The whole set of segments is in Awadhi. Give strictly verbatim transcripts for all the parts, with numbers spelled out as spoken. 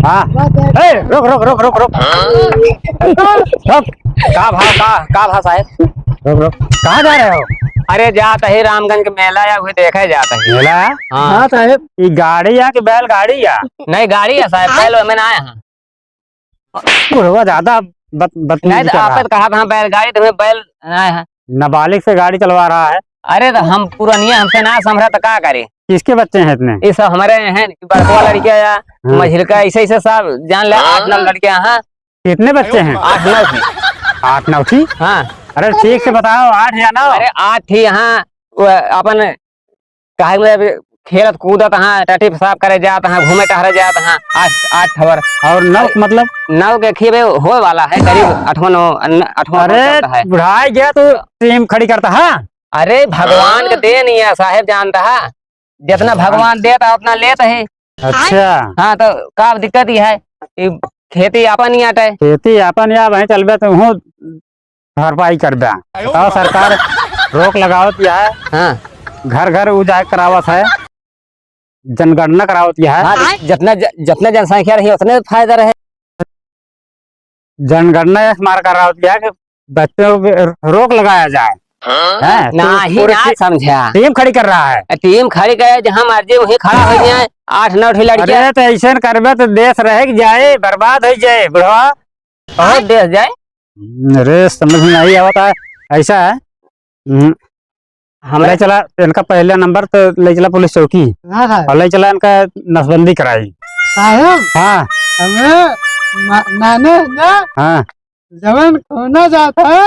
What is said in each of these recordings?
हाँ। ए, रुक, रुक, रुक, रुक, रुक। रुक। का भा, का, का भा साहेब? रुक, रुक। कहाँ जा रहे हो? अरे, जात ही रामगंज के मेला या, उहे देखे जात ही। मेला? हाँ। हाँ साहेब। ई गाड़ी या कि बैलगाड़ी या? नहीं, गाड़ी है साहेब, बैल में ना आया हाँ। बुढ़वा ज्यादा बत-, बदतमीजी नहीं, तो कर रहा आप है। तो कहा था बैलगाड़ी, तो हमें बैल ना आया है। नाबालिग से गाड़ी चलवा रहा है। अरे, तो हम पुरनिया, हमसे ना संभरा तो का करे? किसके बच्चे हैं इतने? ये सब हमारे हैं, बड़कवा लड़किया या हाँ। मझिलका, ऐसे, ऐसे सब जान ले, आठ नौ लड़किया, हाँ। कितने बच्चे हैं? आठ नौ थे। आठ नौ थी? हाँ। अरे, ठीक से बताओ, आठ या नौ? अरे, आठ थी, हाँ। वो अपन काहे में अभी खेलत कूदत हाँ, टट्टी पेशाब करे जात हाँ, घूमे टहरे जात हाँ, आठ, आठ ठवर। और नौ अरे, मतलब? नौ के खिबे होए वाला है, करीब आठवाँ नौ, अन-, आठवाँ नौ अरे, चलता है। बुढ़ाई गया तो टीम खड़ी करता है। अरे, भगवान के देन ही है साहेब, जानता है, जितना भगवान देता उतना लेता है। अच्छा। हाँ, तो का दिक्कत ही है, ये खेती आपन ही आटे। खेती आपन या वहीं चलबे तो हूँ भरपाई कर दा। बताओ, सरकार रोक लगावत या है। हाँ। घर घर उजागर करावत है, जनगणना करावत या है। हाँ, जितना ज-, जितना जनसंख्या रही, उतने फायदा रहे। जनगणना इस मार करावत या है कि बच्चों पे रोक लगाया जाए। हैं? तो नाही, पूरी ना टी-, समझा। टीम खड़ी कर रहा है। टीम खड़ी करे, जहाँ मर्जी वहीं खड़ा हो जाए, आठ नौ ठे लड़कियाँ। अरे, तो ऐसे न करबे तो देश रह जाए, बर्बाद हो जाए, बुढ़वा। बहुत देश जाए। अरे, समझ में नहीं आवता है। ऐसा है, हम्म, हमरा ले चला इनका पहला नंबर तो ले चला पुलिस चौकी। हाँ, हाँ। और ले चला इनका नसबंदी कराई। साहब, हाँ। हमें मा-, माने ना, हाँ। जवन खूना जात है,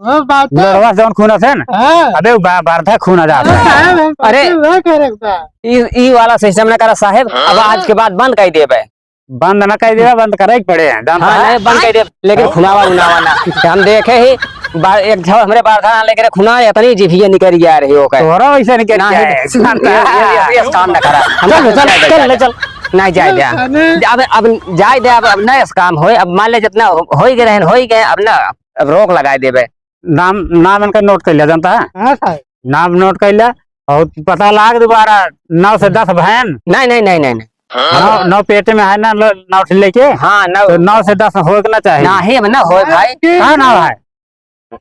वो बात है। लड़वा जवन खूना थे ना? हाँ। अबे, वो बा-, बारथा खूना जात है। हाँ, साहब, हम अरे, बातें ना करे बा। ई, ई वाला सिस्टम ना करा साहेब, अब आज के बाद बंद कर देबे। बंद ना कर देबे, बंद करे के पड़े हैं, जानता हाँ, है? नहीं, बंद कर देबे, लेकिन खुनावा उनावा ना। हम देखे ही, बा-, एक झो हमरे बारथा ना लेके खुना इतनी जिभिया निकल गया रही ओकर। तोहरा वैसे निकल नहीं, गया है, जानता ये, ये, है? ये, ये काम ना करा। हम चल, चल, चल, ले चल। नहीं, जाए दे। अरे। अब, अब जाए दे, अब, अब ना इस काम होए, अब मान ले जितना हो, हो ही गए रहन, हो ही गए, अब ना, अब रोक लगाए देबे। नाम, नाम इनका नोट कर लिया, जानता है? हाँ, साहब। नाम नोट कर लिया और पता लाग दोबारा, नौ से दस बहन। नहीं, नहीं, नहीं, नहीं, नहीं। नौ, नौ पेटे में है ना, नौ, नौ ठे लेके। हाँ, नौ। तो नौ से दस होए के ना चाहिए। नहीं, अब ना होए भाई। का नाम है?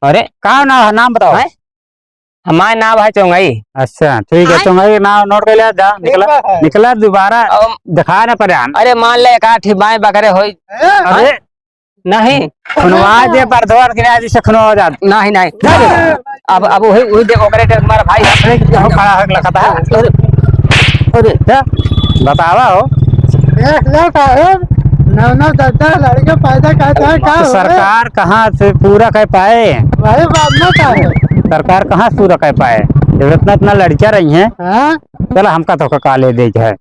अरे। का नाम है? नाम बताओ। हैं? हमार नाम है चौंगई। अच्छा, ठीक है, आय। चौंगई के नाम नोट कर लिया, जा, ठीक निकला, बा, है। निकला दोबारा, अम, दिखा ना पड़े हम। अरे, मान ले, एक आध ठे बाएं बकरे होई। अरे। हैं? नहीं। खुनवा दे, बरधवा के आज से खुनवा जा। नहीं, नहीं। जा दे। अब, अब वही, वही दे, ओकरे के तुम्हारा भाई है। अरे, यहाँ खड़ा है, लखत है। अरे, अरे। क्या? बतावा हो। देख लो साहेब, नौ नौ दस दस लड़के पैदा करता है, का तो होए? सरकार कहाँ से पूरा कर पाए? वही बात ना साहेब। सरकार कहाँ से पूरा कर पाए? जब इतना, इतना लड़कियाँ रही हैं। हाँ। चला, हमका तो का ले दे है।